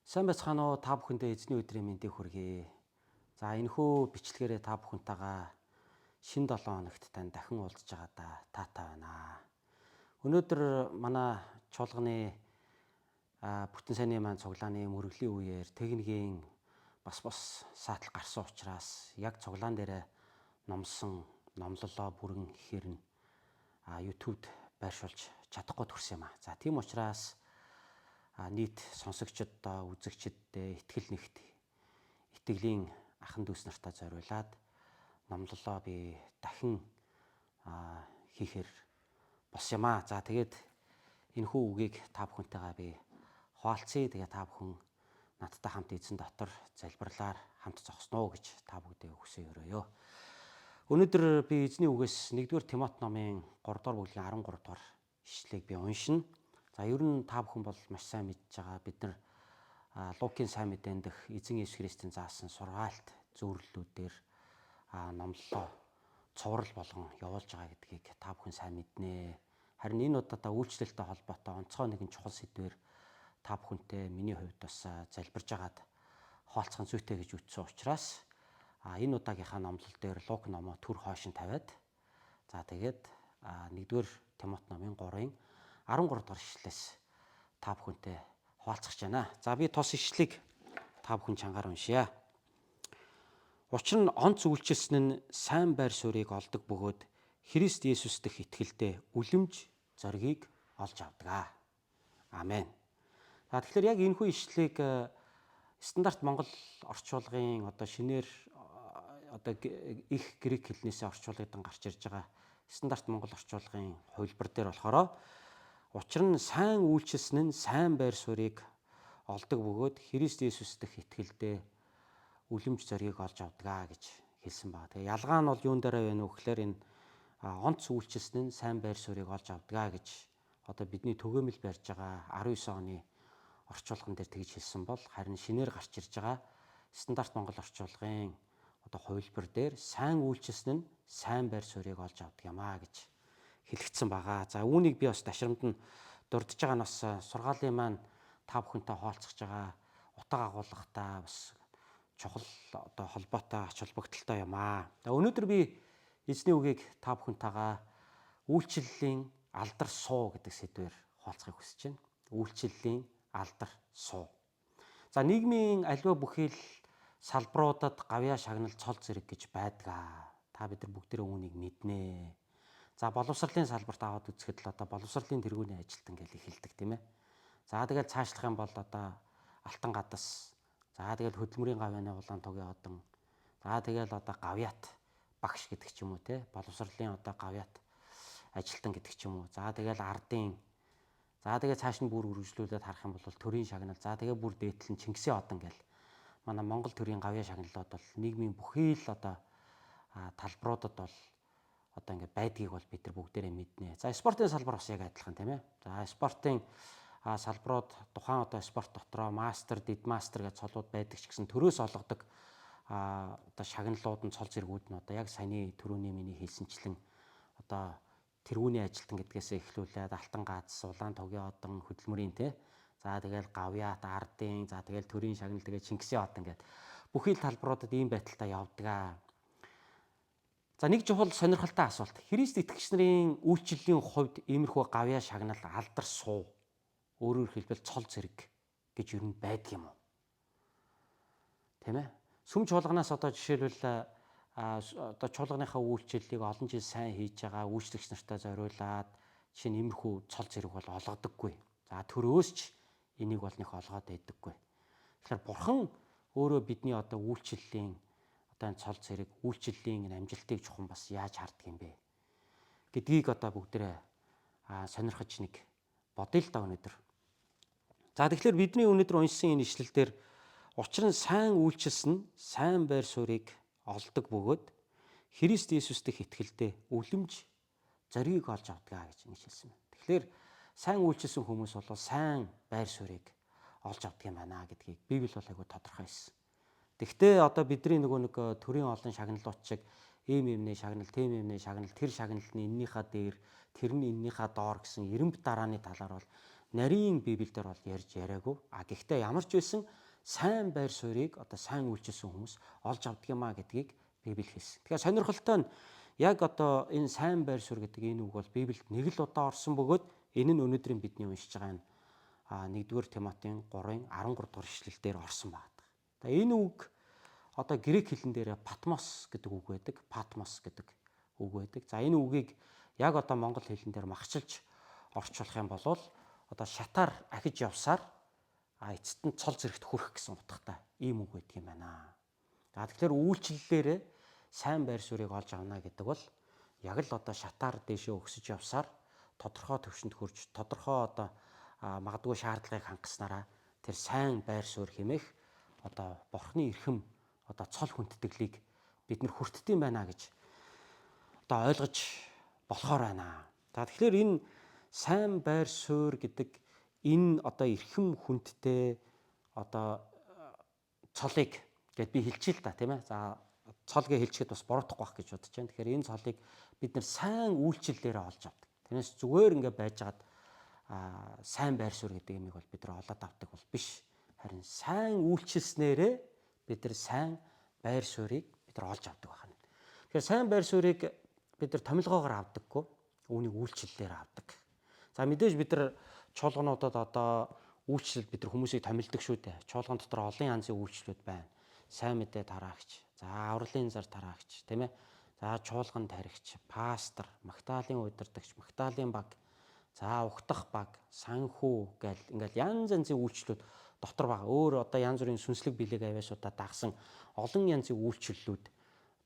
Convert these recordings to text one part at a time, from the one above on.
Сайн байцгаана уу? Та бүхэндээ эзний өдрийн мэндийг хүргэе. За энэхүү бичлэгээрээ та бүхэнтэйгээ шинэ 7 хоногт тань дахин уулзж байгаадаа таатай байна. Өнөөдөр манай чуулганы бүтэн сайнны маань цуглааны мөргөлийн үеэр техникийн бас саатал гарсан учраас яг цуглаан дээрээ номсон номлолоо бүрэн ихээр нь YouTube-д байршуулж чадахгүй төрсөн юм а. За тийм учраас нийт сонсогчдод, үзэгчдэд итгэл нэгт итгэлийн ахан дүүс нартаа зориулаад номлолоо би дахин хийхээр болсон юм аа. За тэгээд энэхүү үгийг та бүхэнтэйгээ би хуваалцъя. Тэгээд та бүхэн надтай хамт эзэн дотор залбирлаар хамт зогсноо гэж та бүгдээ хүсэн өрөөё. Өнөөдөр би эзний үгээс 1-р Тимот номын 3 дугаар бүлгийн 13 дугаар ишлэгийг би уншина. За ер нь та бүхэн бол маш сайн мэдж байгаа. Бид нар Лукийн сайн мэдээнд дэх эзэн Есүс Христийн заасан сургаалт зөвлөлүүдээр номлолоо цуврал болгон явуулж байгаа гэдгийг та бүхэн сайн мэднэ. Харин энэ удаадаа үйлчлэлтэй холбоотой онцгой нэгэн чухал сэдвээр та бүхэнтэй миний хувьд бас залбирж агаад хаалцхан зүйтэй гэж үтсэн учраас энэ удаагийнхаа номлол дээр Лук номоо төр хойшин тавиад за тэгээд 1-р Тимот номын 3-ын 13 дугаар ишлэлээс та бүхэнтэй хуваалцах гэж байна. За би тус ишлэлийг та бүхэн чангаар уншъя. Учир нь онц үйлчилсэн нь сайн байр суурийг олдог бөгөөд Христ Есүс дэх итгэлдээ үлэмж зоригийг олж авдаг. Амен. За тэгэхээр яг энэхүү ишлэлийг стандарт Монгол орчуулгын одоо шинээр одоо их грек хэлнээсээ орчуулгадан гарч ирж байгаа стандарт Монгол орчуулгын хувилбар дээр болохоор учир нь сайн үйлчилсэн нь сайн байр суурийг олдог бөгөөд Христ Есүс дэх итгэлдээ үлэмж зоригийг олж авдаг гэж хэлсэн байна. Тэгээ ялгаа нь бол юун дээр байна вэ гэхээр энэ онц үйлчилсэн нь сайн байр суурийг олж авдаг гэж одоо бидний түгээмэл барьж байгаа 19 оны орчуулган дээр тэгж хэлсэн бол харин шинээр гарч ирж байгаа стандарт Монгол орчуулгын одоо хувилбар дээр сайн үйлчилсэн нь сайн байр суурийг олж авдаг юм а гэж хэлэгдсэн байгаа. За үүнийг би бас дашрамд нь дурдж байгаа нь бас сургаалын маань та бүхэнтэй хуваалцах байгаа утга агуулгатай бас чухал одоо холбоотой ач холбогдолтой юм аа. За өнөөдөр би эзний үгийг та бүхэнтэйгээ үйлчлэлийн алдар суу гэдэг сэдвээр хуваалцахыг хүсэж байна. Үйлчлэлийн алдар суу. За нийгмийн аливаа бүхий л салбаруудад гавьяа шагнал цол зэрэг гэж байдаг. Та бид нар бүгдээрээ үүнийг мэднэ. За боловсролын салбарт аваад үзэхэд л одоо боловсролын тэргүүний ажилтан гэж эхэлдэг тийм ээ. За тэгэл цаашлах юм бол одоо алтан гадас. За тэгэл хөдөлмөрийн гавьяаны улаан тугийн одон. За тэгэл одоо гавьяат багш гэдэг ч юм уу те. Боловсролын одоо гавьяат ажилтан гэдэг ч юм уу. За тэгэл ардын. За тэгээ цааш нь бүр үргэлжлүүлээд харах юм бол төрийн шагнал. За тэгээ бүр дээдл нь Чингисийн одон гэл. Манай Монгол төрийн гавьяа шагналууд бол нийгмийн бүхий л одоо талбаруудад бол одоо ингээд байдгийг бол бид нар бүгдээрээ мэднэ. За спортын салбар бас яг адилхан тийм ээ. За спортын салбарууд тухайн одоо спорт дотроо мастер, дэд мастер гэж цолууд байдаг ч гэсэн төрөөс олгодог одоо шагналууд нь цол зэргүүд нь одоо яг саяны төрөүний миний хэлсэнчлэн одоо тэргүүний ажилтан гэдгээсээ эхлүүлээд алтан гац, улаан тугийн одон, хөдөлмөрийн те. За тэгэл гавьяат, ардын, за тэгэл төрийн шагнал, тэгээ Чингисийн одон гэд бүхий л талбаруудад ийм байдалтай явдаг. За нэг чухал сонирхолтой асуулт. Христ итгэгч нарын үйлчлэлийн хувьд иймэрхүү гавьяа шагнал, алдар суу, өөрөөр хэлбэл цол зэрэг гэж ер нь байдаг юм уу? Тийм ээ. Сүм чуулганаас одоо жишээлбэл одоо чуулганыхаа үйлчлэлийг олон жил сайн хийж байгаа үйлчлэгч нартай зориулаад жишээ нь иймэрхүү цол зэрэг бол олгодоггүй. За төрөөс ч энийг бол нэх олгоод байдаггүй. Тэгэхээр бурхан өөрөө бидний одоо үйлчлэлийн одоо энэ цол зэрэг үйлчлэлийн энэ амжилтыг чухам бас яаж харддаг юм бэ гэдгийг одоо бүгдээрээ сонирхож нэг бодъё л да өнөөдөр. За тэгэхээр бидний өнөөдөр уншсан энэ ишлэл дээр учир нь сайн үйлчилсэн нь сайн байр суурийг олдог бөгөөд Христ Есүс дэх итгэлдээ үлэмж зоригийг олж авдаг гэж ингэж хэлсэн байна. Тэгэхээр сайн үйлчилсэн хүмүүс бол сайн байр суурийг олж авдаг юм байна гэдгийг Библи бол айгүй тодорхой хэлсэн. Тэгвэл одоо бидний нөгөө нэг төрийн олон шагналууд шиг ийм юмны шагнал, тийм юмны шагнал, тэр шагнал нь эннийхээ дээр, тэр нь эннийхээ доор гэсэн эрэмб дарааны талаар бол нарийн Библиэлд бол ярьж яриаггүй. А гэхдээ ямар ч байсан сайн байр суурийг одоо сайн үйлчилсэн хүмүүс олж авдаг юм а гэдгийг Библи хэлсэн. Тэгэхээр сонирхолтой нь яг одоо энэ сайн байр суурь гэдэг энэ үг бол Библиэд нэг л удаа орсон бөгөөд энэ нь өнөөдрийн бидний уншиж байгаа энэ 1-р Тимотийн 3-ын 13 дугаар ишлэл дээр орсон байна. За энэ үг одоо грек хэлэн дээр Патмос гэдэг үг байдаг. Патмос гэдэг үг байдаг. За энэ үгийг яг одоо монгол хэлэн дээр махчилж орчуулах юм бол одоо шатаар ахиж явсаар эцэст нь цол зэрэгт хүрэх гэсэн утгатай ийм үг байдаг юм байна. За тэгэхээр үйлчлэлээрээ сайн байр суурийг олж авна гэдэг бол яг л одоо шатаар дээшээ өгсөж явсаар тодорхой төвшөнд хүрч тодорхой одоо магадгүй шаардлагыг хангаснараа тэр сайн байр суурь хэмээх одоо бурхны эрхэм одоо цол хүндэтгэлийг бид нар хүртдэг юм байна гэж одоо ойлгож болохоор байна. За тэгэхээр энэ сайн байр суурь гэдэг энэ одоо эрхэм хүндтэй одоо цолыг гэд би хэлчихээ л да, тийм ээ. За цол гэж хэлчихэд бас буруутахгүй байх гэж бодож байна. Тэгэхээр энэ цолыг бид нар сайн үйлчлэлээрээ олж авдаг. Тэрнээс зүгээр ингээ байжгаад сайн байр суурь гэдэг юмыг бол бид нар олоод авдаг бол биш. Харин сайн үйлчилснээрээ бид нар сайн байр суурийг бид нар олж авдаг байна. Тэгэхээр сайн байр суурийг бид нар томилгоогоор авдаггүй, үүнийг үйлчлэлээр авдаг. За мэдээж бид нар чуулгануудад одоо үйлчлэл бид нар хүмүүсийг томилдог шүү дээ. Чуулган дотор олон янзын үйлчлүүд байна. Сайн мэдээ тараагч, за авралын зар тараагч, тийм ээ. За чуулган таригч, пастор, магтаалын удирдагч, магтаалын баг, за угтах баг, санхүү гэл ингээл янз янзын үйлчлүүд дотор байгаа. Өөр одоо янз бүрийн сүнслэг бэлэг авиасуудаа дагсан олон янзын үйлчлэлүүд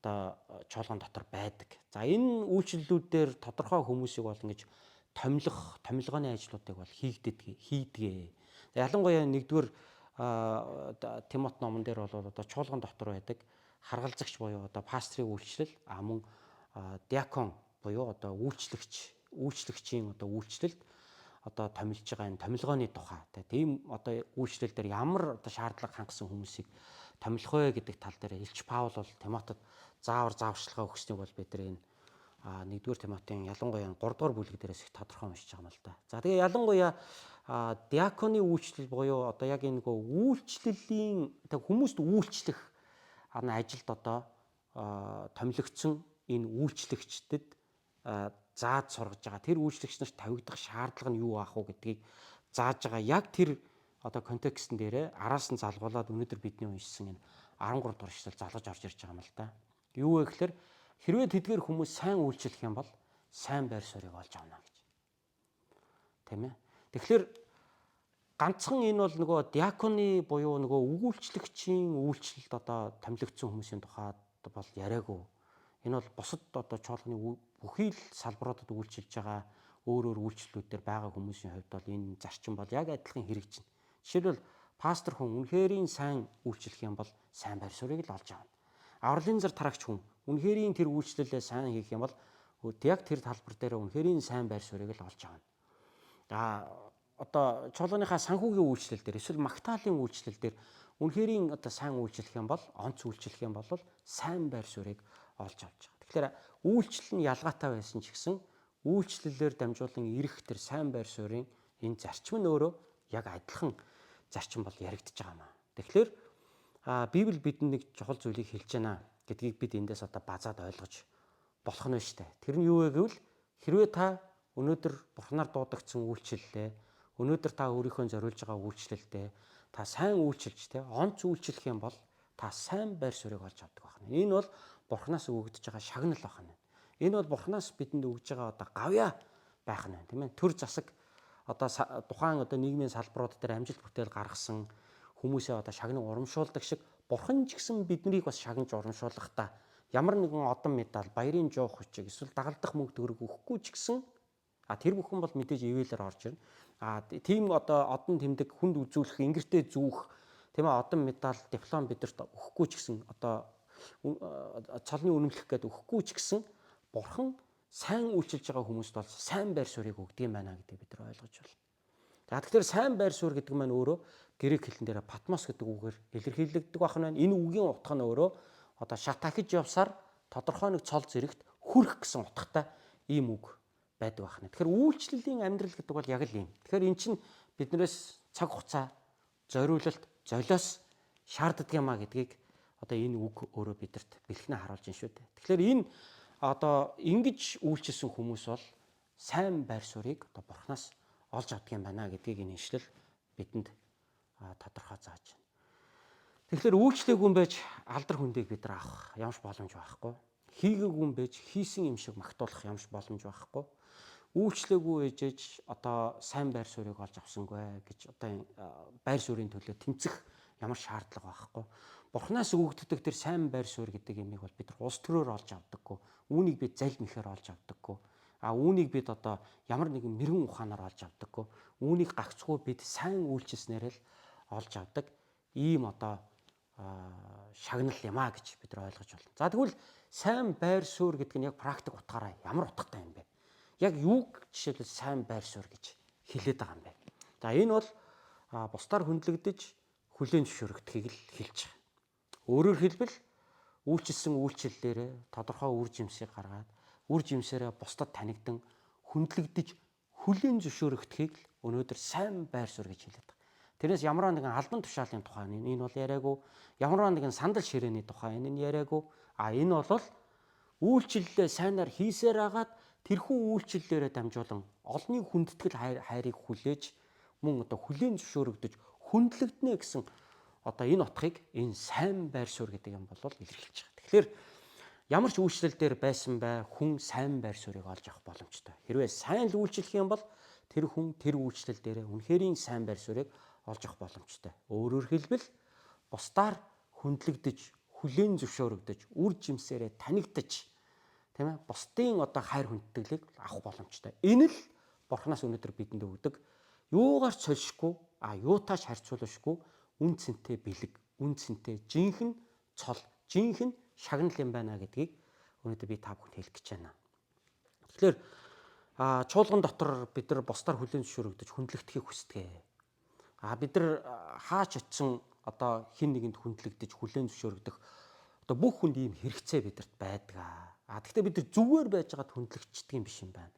одоо чуулган дотор байдаг. За энэ үйлчлэлүүдээр тодорхой хүмүүсийг бол ингэж томилох, томилгооны ажлуудыг бол хийдэг. Ялангуяа нэгдүгээр Тимот номон дээр бол одоо чуулган дотор байдаг харгалзагч буюу одоо пастрын үйлчлэл, мөн диакон буюу одоо үйлчлэгчийн одоо үйлчлэлд одоо томилж байгаа энэ томилгооны тухай тийм одоо үйлчлэл дээр ямар одоо шаардлага хангасан хүмүүсийг томилох вэ гэдэг тал дээр Илч Паул бол Тимотед заавар зааварчилгаа өгснийг бол бид нар энэ 1-р Тимотийн ялангуяа 3 дугаар бүлэг дээрээс их тодорхой уншиж байгаа юм л да. За тэгээ ялангуяа диаконы үйлчлэл буюу одоо яг энэ нөгөө үйлчлэлийн хүмүүст үйлчлэх ажилд одоо томилогдсон энэ үйлчлэгчдэд зааж сургаж байгаа. Тэр үйлчлэгч нарт тавигдах шаардлага нь юу аах вэ гэдгийг зааж байгаа. Яг тэр одоо контекстн дээрээ араас нь залгуулад өнөөдөр бидний уншсан энэ 13 дугаар ишлэл залгаж орж ирж байгаа юм л да. Юу вэ гэхээр хэрвээ тэдгээр хүмүүс сайн үйлчлэх юм бол сайн байр суурийг олж авна гэж. Тийм ээ. Тэгэхээр ганцхан энэ бол нөгөө диаконы буюу нөгөө өгүүлчлэгчийн үйлчлэлд одоо томилогдсон хүмүүсийн тухайд бол яриаггүй. Энэ бол бусад одоо чуулганы бүхий л салбаруудад үйлчилж байгаа өөр өөр үйлчлэлүүдээр байгаа хүмүүсийн хувьд бол энэ зарчим бол яг адилхан хэрэгжинэ. Жишээлбэл пастор хүн үнэхэрийн сайн үйлчлэх юм бол сайн байр суурийг л олж авна. Авралын зар тарагч хүн үнэхэрийн тэр үйлчлэлээ сайн хийх юм бол яг тэр талбар дээр үнэхэрийн сайн байр суурийг л олж авна. За одоо чуулганыхаа санхүүгийн үйлчлэл дээр эсвэл магтаалын үйлчлэл дээр үнэхэрийн одоо сайн үйлчлэх юм бол онц үйлчлэх юм бол сайн байр суурийг олж авч байгаа. Тэгэхээр үйлчлэл нь ялгаатай байсан ч гэсэн үйлчлэлээр дамжуулан ирэх тэр сайн байр суурийн энэ зарчим нь өөрөө яг адилхан зарчим бол яригдж байгаа юм аа. Тэгэхээр Библи бидэнд нэг чухал зүйлийг хэлж байна гэдгийг бид эндээс одоо базаад ойлгож болох нь шүү дээ. Тэр нь юу вэ гэвэл хэрвээ та өнөөдөр Бурханаар дуудагдсан үйлчлэлээ, өнөөдөр та өөрийнхөө зориулж байгаа үйлчлэлдээ та сайн үйлчилж те онц үйлчлэх юм бол та сайн байр суурийг олж авдаг байна. Энэ бол Бурханаас өгөгдөж байгаа шагнал байна. Энэ бол Бурханаас бидэнд өгж байгаа одоо гавьяа байх нь байна, тийм ээ. Төр засаг одоо тухайн одоо нийгмийн салбарууд дээр амжилт бүтээл гаргасан хүмүүсээ одоо шагнан урамшуулдаг шиг Бурхан ч гэсэн биднийг бас шагнаж урамшуулахдаа ямар нэгэн одон медаль, баярын жоох хүчиг эсвэл дагалдах мөнгө төгрөг өгөхгүй ч гэсэн тэр бүхэн бол мэдээж ивэлэр орж ирнэ. Тийм одоо одон тэмдэг хүнд үзүүлэх, ингэртэй зүүх, тийм ээ, одон медаль, диплом бидэрт өгөхгүй ч гэсэн одоо цолны үнэмлэх гэдэг өгөхгүй ч гэсэн Бурхан сайн үйлчилж байгаа хүмүүст бол сайн байр суурийг өгдөг юм байна гэдгийг бид нар ойлгож байна. За тэгэхээр сайн байр суурь гэдэг маань өөрөө грек хэлэн дээр патмос гэдэг үгээр илэрхийлэгддэг байх нь байна. Энэ үгийн утга нь өөрөө одоо шат ахиж явсаар тодорхой нэг цол зэрэгт хүрэх гэсэн утгатай ийм үг байдаг байна. Тэгэхээр үйлчлэлийн амьдрал гэдэг бол яг л юм. Тэгэхээр эн чинь биднээс цаг хугацаа, зориулалт, золиос шаарддаг юм а гэдгийг одоо энэ үг өөрөө бидэрт бэлхнэ харуулж байна шүү дээ. Тэгэхээр энэ одоо ингэж үйлчилсэн хүмүүс бол сайн байр суурийг одоо Бурханаас олж авдаг юм байна гэдгийг энэ ишлэл бидэнд тодорхой зааж байна. Тэгэхээр үйлчлээгүй юм байж алдар хүндийг бид нар авах ямарч боломж байхгүй. Хийгээгүй юм байж хийсэн юм шиг магтуулах ямарч боломж байхгүй. Үйлчлээгүй ээжээж одоо сайн байр суурийг олж авсангүй гэж одоо байр суурийн төлөө тэмцэх ямар шаардлага байхгүй. Бурханаас өгөгддөг тэр сайн байр суурь гэдэг юмыг бол бид нар улс төрөөр олж авдаггүй. Үүнийг бид залмихээр олж авдаггүй. А үүнийг бид одоо ямар нэгэн мэрэгэн ухаанаар олж авдаггүй. Үүнийг гагцхүү бид сайн үйлчилснээр л олж авдаг ийм одоо шагнал юм а гэж бид нар ойлгож байна. За тэгвэл сайн байр суурь гэдэг нь яг практик утгаараа ямар утгатай юм бэ? Яг юуг жишээлбэл сайн байр суурь гэж хэлээд байгаа юм бэ? За энэ бол бусдаар хүндлэгдэж хүлээн зөвшөөрөгдөхийг л хэлж байгаа. Өөрөөр хэлбэл үйлчилсэн үйлчлэлээрээ тодорхой үр жимсийг гаргаад үр жимсээрээ бусдад танигдан хүндлэгдэж хүлээн зөвшөөрөгдөхийг л өнөөдөр сайн байр суурь гэж хэлээд байгаа. Тэрнээс ямар нэгэн албан тушаалын тухай энэ бол яриаггүй, ямар нэгэн сандал ширээний тухай энэ нь яриаггүй. А энэ бол үйлчлэлээ сайнаар хийсээр агаад тэрхүү үйлчлэлээрээ дамжуулан олонний хүндэтгэл хайрыг хүлээж мөн одоо хүлээн зөвшөөрөгдөж хүндлэгдэнэ гэсэн одоо энэ утгыг энэ сайн байр суурь гэдэг юм бол илэрхийлж байгаа. Тэгэхээр ямар ч үйлчлэл дээр байсан бай хүн сайн байр суурийг олж авах боломжтой. Хэрвээ сайн л үйлчлэх юм бол тэр хүн тэр үйлчлэл дээрээ үнэхэрийн сайн байр суурийг олж авах боломжтой. Өөрөөр хэлбэл бусдаар хүндлэгдэж, хүлээн зөвшөөрөгдөж, үр жимсээрээ танигдаж, тийм ээ, бусдын одоо хайр хүндэтгэлийг авах боломжтой. Энэ л Бурханаас өнөөдөр бидэнд өгдөг юугаар ч сольшгүй, а юутай ч харьцуулашгүй үн цэнтэй бэлэг, үн цэнтэй жинхэнэ цол, жинхэнэ шагнал юм байна гэдгийг өнөөдөр би та бүхэнд хэлэх гэж байна. Тэгэхээр чуулган дотор бид нар бусдаар хүлээн зөвшөөрөгдөж хүндлэгдэхийг хүсдэг. А бид нар хаач очисон одоо хин нэгэнд хүндлэгдэж хүлээн зөвшөөрөгдөх одоо бүх хүнд ийм хэрэгцээ бидэрт байдаг. А тэгвэл бид нар зүгээр байжгаад хүндлэгчдэг юм биш юм байна.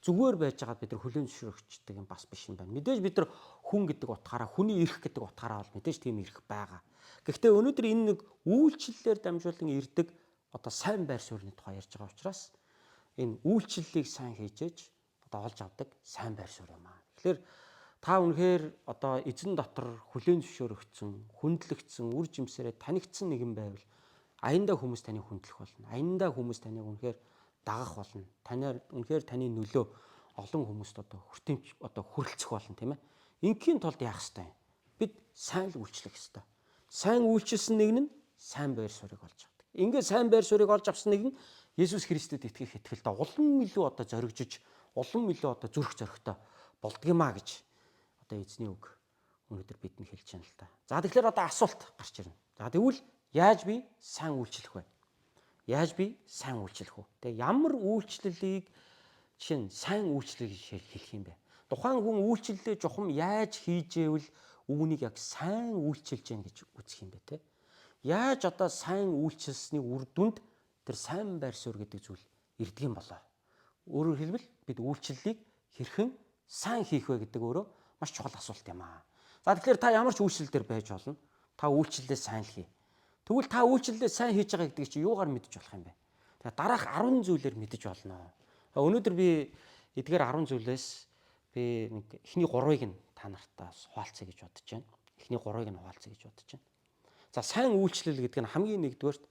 Зүгээр байжгаад бид нар хүлээн зөвшөөрөгчдөг юм бас биш юм байна. Мэдээж бид нар хүн гэдэг утгаараа, хүний эрх гэдэг утгаараа бол мэдээж тийм эрх байгаа. Гэхдээ өнөөдөр энэ нэг үйлчлэлээр дамжуулан ирдэг одоо сайн байр суурины тухай ярьж байгаа учраас энэ үйлчлэлийг сайн хийжээж одоо олж авдаг сайн байр суурь юм аа. Тэгэхээр та үнэхээр одоо эзэн дотор хүлээн зөвшөөрөгдсөн, хүндлэгдсэн, үр жимсээрээ танигдсан нэгэн байвал аяндаа хүмүүс таныг хүндлэх болно. Аяндаа хүмүүс таныг үнэхээр дагах болно. Танаар үнэхээр таны нөлөө олон хүмүүст одоо хүртээмж одоо хүрэлцэх болно, тийм ээ. Ингийн тулд яах ёстой юм? Бид сайн л үйлчлэх ёстой. Сайн үйлчилсэн нэг нь сайн байр суурийг олж авдаг. Ингээд сайн байр суурийг олж авсан нэг нь Есүс Христэд итгэх итгэлдээ улам илүү одоо зоригжиж, улам илүү одоо зүрх зоригтой болдгиймаа гэж одоо эзний үг өнөөдөр бидэнд хэлж байна л да. За тэгэхээр одоо асуулт гарч ирнэ. За тэгвэл яаж би сайн үйлчлэх вэ? Яаж би сайн үйлчлэх вэ? Тэгээ ямар үйлчлэлийг жишээ нь сайн үйлчлэл гэж хэлэх юм бэ? Тухайн хүн үйлчлэлээ жухам яаж хийжээвэл үүнийг яг сайн үйлчилж гэн гэж үзэх юм бэ те? Яаж одоо сайн үйлчилсэний үр дүнд тэр сайн байр суурь гэдэг зүйл ирдэг юм болоо? Өөрөөр хэлбэл бид үйлчлэлийг хэрхэн сайн хийх вэ гэдэг өөрөө маш чухал асуулт юм аа. За тэгэхээр та ямар ч үйлчлэл дээр байж болно. Та үйлчлэлээ сайн л хий. Тэгвэл та үйлчлэлээ сайн хийж байгаа гэдгийг чи юугаар мэдэж болох юм бэ? Тэгээ дараах 10 зүйлээр мэдэж болно. Өнөөдөр би эдгээр 10 зүйлээс би нэг эхний 3-ыг нь та нартаа хуваалцъя гэж бодож байна. Эхний 3-ыг нь хуваалцъя гэж бодож байна. За сайн үйлчлэл гэдэг нь хамгийн нэгдүгээрт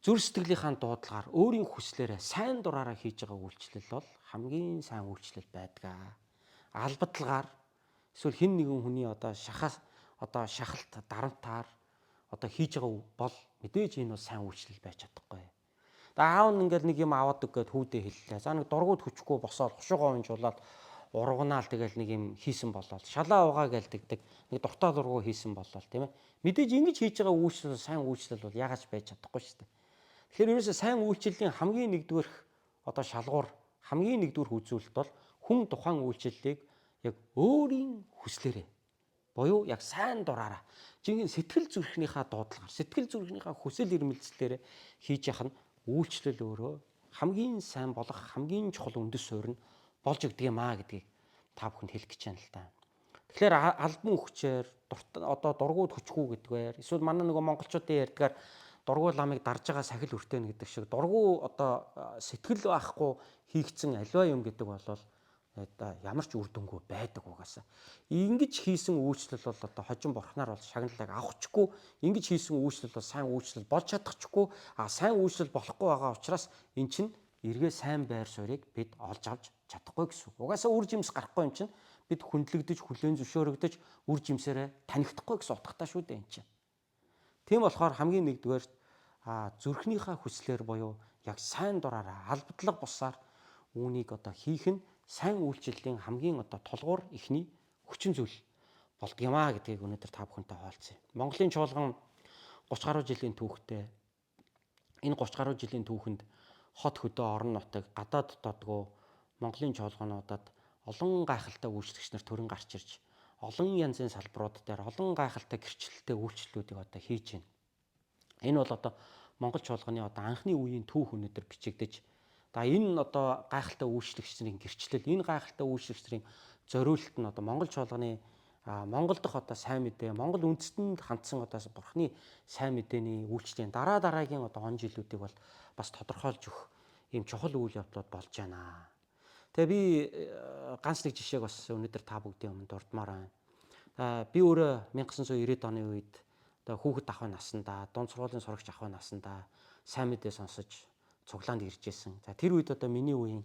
зүр сэтгэлийнхаа дуудлагаар өөрийн хүслээрээ сайн дураараа хийж байгаа үйлчлэл бол хамгийн сайн үйлчлэл байдаг. Албадлагаар эсвэл хэн нэгэн хүний одоо шахаас одоо шахалт дарамтаар одоо хийж байгаа бол мэдээж энэ бол сайн үйлчлэл байж чадахгүй. За аав нь ингээл нэг юм аваад өг гээд хүүдээ хэллээ. За нэг дургуут хүчгүй босоод хушуугаа унжуулаад ургунаал тэгэл нэг юм хийсэн болоод шалаа угаа гэлдэгдэг. Нэг дуртай дургу хийсэн болол, тийм ээ. Мэдээж ингэж хийж байгаа үйлчлэл сайн үйлчлэл бол яагаад ч байж чадахгүй шүү дээ. Тэгэхээр ерөөсөө сайн үйлчлэлийн хамгийн нэгдүгээрх одоо шалгуур, хамгийн нэгдүгээрх үзүүлэлт бол хүн тухайн үйлчлэлийг яг өөрийн хүслээрээ буюу яг сайн дураараа жинхэнэ сэтгэл зүрхнийхаа дуудлагаар, сэтгэл зүрхнийхаа хүсэл эрмэлзлээрээ хийж явах нь үйлчлэл өөрөө хамгийн сайн болох хамгийн чухал үндэс суурь нь болж өгдөг юм аа гэдгийг та бүхэнд хэлэх гэж байна л да. Тэгэхээр албан хүчээр одоо дургууд хүчгүй гэдгээр эсвэл манай нөгөө монголчуудын ярьдгаар дургуй ламыг дарж байгаа сахил өртөөнө гэдэг шиг дургуй одоо сэтгэл байхгүй хийгдсэн аливаа юм гэдэг бол одоо ямар ч үр дүнгүй байдаг угаасаа. Ингэж хийсэн үйлчлэл бол одоо хожим бурхнаар бол шагналыг авахчгүй, ингэж хийсэн үйлчлэл бол сайн үйлчлэл болж чадахчгүй, а сайн үйлчлэл болохгүй байгаа учраас эн чинь эргээ сайн байр суурийг бид олж авч чадахгүй гэсэн. Угаасаа үр жимс гарахгүй юм чинь бид хүндлэгдэж, хүлээн зөвшөөрөгдөж үр жимсээрээ танихдахгүй гэсэн утгатай шүү дээ эн чинь. Тийм болохоор хамгийн нэгдүгээр зүрхнийхээ хүслээр буюу яг сайн дураараа албадлага бусаар үүнийг одоо хийх нь сайн үйлчлэлийн хамгийн одоо тулгуур эхний хүчин зүйл болдгиймаа гэдгийг өнөөдөр та бүхэнтэй хуваалцъя. Монголын чуулган 30 гаруй жилийн түүхтэй энэ 30 гаруй жилийн түүхэнд хот хөдөө орон нутаг гадаад дотоодгоо Монголын чуулгануудад олон гайхалтай үйлчлэгч нар төрөн гарч ирж олон янзын салбарууд дээр олон гайхалтай гэрчлэлтэй үйлчлэлүүдийг одоо хийж байна. Энэ бол одоо Монгол чуулганы одоо анхны үеийн түүх өнөөдөр бичигдэж за энэ одоо гайхалтай үйлчлэгч нарын гэрчлэл, энэ гайхалтай үйлчлэгч нарын зориулалт нь одоо Монгол чуулганы Монгол дахь одоо сайн мэдээ, Монгол үндэстэнд хандсан одоо бурхны сайн мэдээний үйлчлэлийн дараа дараагийн одоо он жилүүдийг бол бас тодорхойлж өгөх ийм чухал үйл явдлууд болж байна. Тэгээ би ганц нэг жишээг бас өнөөдөр та бүгдийн өмнө дурдмаар байна. Би өөрөө 1990-ад оны үед одоо хүүхэд ахуй наснда, дунд сургуулийн сурагч ахуй наснда сайн мэдээ сонсож цуглаанд ирж исэн. За тэр үед одоо миний үеийн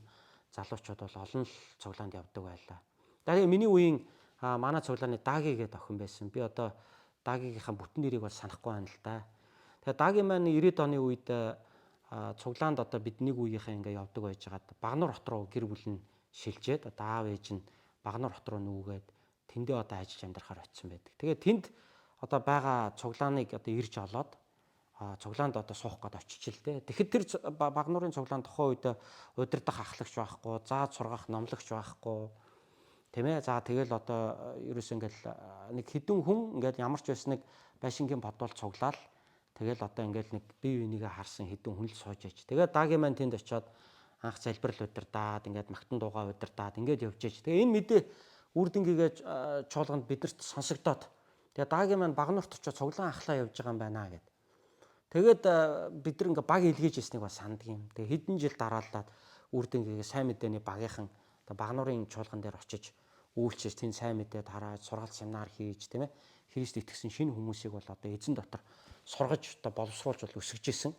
залуучууд бол олон л цуглаанд явдаг байлаа. За тэгээ миний үеийн манай цуглааны Даги гэдэг охин байсан. Би одоо Дагигийнхаа бүтэн нэрийг бол санахгүй байна л да. Тэгээ Даги маань 90-ад оны үед цуглаанд одоо бид нэг үеийнхээ ингээ явдаг байжгаад Багнуур хот руу гэр бүл нь шилжээд одоо аав ээж нь Багнуур хот руу нүүгээд тэндээ одоо ажиллаж амьдрахаар очисон байдаг. Тэгээ тэнд одоо байгаа цуглааныг одоо ирж олоод цуглаанд одоо суух гээд очиж л дээ. Тэгэхэд тэр Багнуурын цуглаан тухайн үед удирдах ахлагч байхгүй, зааж сургах номлогч байхгүй. Тийм ээ. За тэгэл одоо ерөөс ингээл нэг хідэн хүн ингээл ямар ч байсан нэг байшингийн бодвол цуглаал тэгэл одоо ингээл нэг бие бинийгээ харсан хідэн хүн л сууж яж. Тэгээд Дагийн маань тэнд очиод анх залбирал удирдаад ингээд магтан дуугаа удирдаад ингээд явж яж. Тэгээ энэ мэдээ үр дүнгийн чуулганд биднэрт сонсогдоод тэгээ Дагийн маань Багнуурт очиод цуглаан ахлаа явж байгаа юм байна гэд. Тэгээд бид нар ингээ баг илгээж ирснийг бас санддаг юм. Тэгээ хэдэн жил дараалаад үр дүнгийн сайн мэдээний багийнхан одоо Багнуурын чуулган дээр очиж үйлчилж тэнд сайн мэдээ тарааж сургалт семинар хийж тийм ээ Христ итгэсэн шинэ хүмүүсийг бол одоо эзэн дотор сургаж одоо боловсруулж бол өсгөж исэн.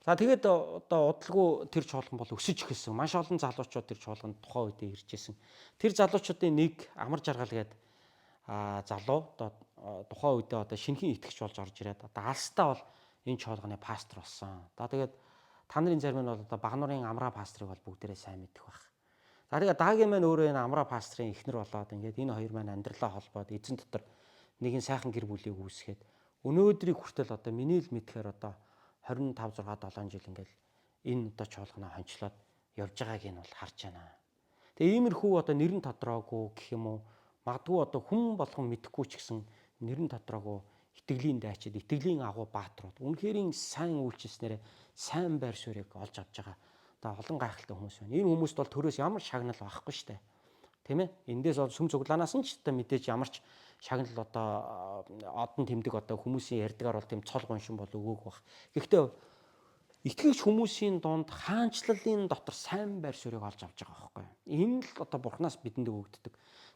За тэгээд одоо удалгүй тэр чуулган бол өсөж эхэлсэн. Маш олон залуучууд тэр чуулганд тухайн үедээ ирж исэн. Тэр залуучуудын нэг Амар Жаргал гээд залуу одоо тухайн үедээ одоо шинэхэн итгэгч болж орж ирээд одоо алстаа бол энэ чуулганы пастор болсон. За тэгээд та нарын зарим нь бол одоо Багнуурын Амраа пасторыг бол бүгдээрээ сайн мэдэх байх. За тэгээд Дагийн маань өөрөө энэ Амраа пасторын эхнэр болоод ингээд энэ хоёр маань амьдралаа холбоод эзэн дотор нэгэн сайхан гэр бүлийг үүсгээд өнөөдрийг хүртэл одоо миний л мэдхээр одоо 25 6 7 жил ингээд энэ одоо чуулганаа хончлоод явж байгааг нь бол харж байна. Тэгээ иймэрхүү одоо нэр нь тодроогүй гэх юм уу магадгүй одоо хүн болгон мэдэхгүй ч гэсэн нэр нь тодроогүй итгэлийн дайчид, итгэлийн агуу бааtruуд үнэхэрийн сайн үйлчилснээрээ сайн байр суурийг олж авч байгаа одоо олон гайхалтай хүмүүс байна. Энэ хүмүүст бол төрөөс ямар шагнал байхгүй шүү дээ. Тийм ээ? Эндээс бол сүм цуглаанаас нь ч одоо мэдээж ямар ч шагнал одоо одон тэмдэг одоо хүмүүсийн ярьдгаар бол тийм цол гоншин бол өгөөг бах. Гэхдээ итгэгч хүмүүсийн дунд хаанчлалын дотор сайн байр суурийг олж авч байгаа байхгүй юу? Энэ л одоо бурхнаас бидэнд өгөгддөг.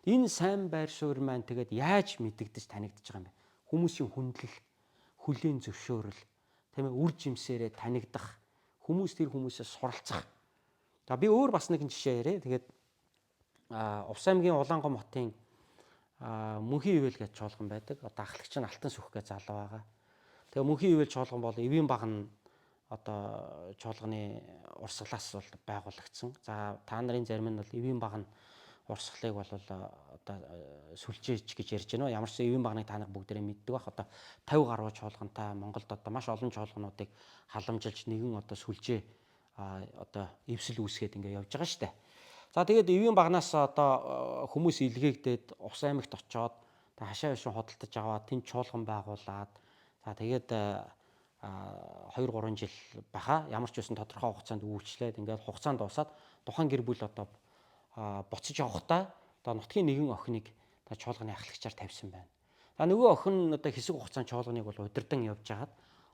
Энэ сайн байр суурь маань тэгээд яаж мэдэгдэж танигдж байгаа юм бэ? Хүмүүсийн хүндлэл, хүлээн зөвшөөрөл, тийм ээ, үр жимсээрээ танигдах, хүмүүс тэр хүмүүсээс суралцах. За би өөр бас нэгэн жишээ яриа. Тэгээд Увс аймгийн Улаангом хотын Мөнхийн ивэл гэж чуулган байдаг. Одоо ахлагч нь Алтан сүх гэж залуу байгаа. Тэгээ Мөнхийн ивэл чуулган бол Эвийн баг нь одоо чуулганы урсгалаас бол байгуулагдсан. За та нарын зарим нь бол Эвийн баг нь урсгалыг бол одоо сүлжээж гэж ярьж байна. Ямар ч Эвийн багныг та нар бүгдээрээ мэддэг бах. Одоо 50 гаруй чуулгантай Монголд одоо маш олон чуулгануудыг халамжилж нэгэн одоо сүлжээ одоо эвсэл үүсгээд ингээ явж байгаа штэ. За тэгээд Эвийн багнаас одоо хүмүүс илгээгдээд Увс аймагт очоод хашаа бишин худалдаж аваад тэнд чуулган байгуулад за тэгээд 2 3 жил баха ямар ч байсан тодорхой хугацаанд үйлчлээд ингээд хугацаанд дуусаад тухайн гэр бүл одоо буцаж явахдаа одоо нутгийн нэгэн охиныг одоо чуулганы ахлагчаар тавьсан байна. За нөгөө охин одоо хэсэг хугацаанд чуулганыг бол удирдан явж хагаад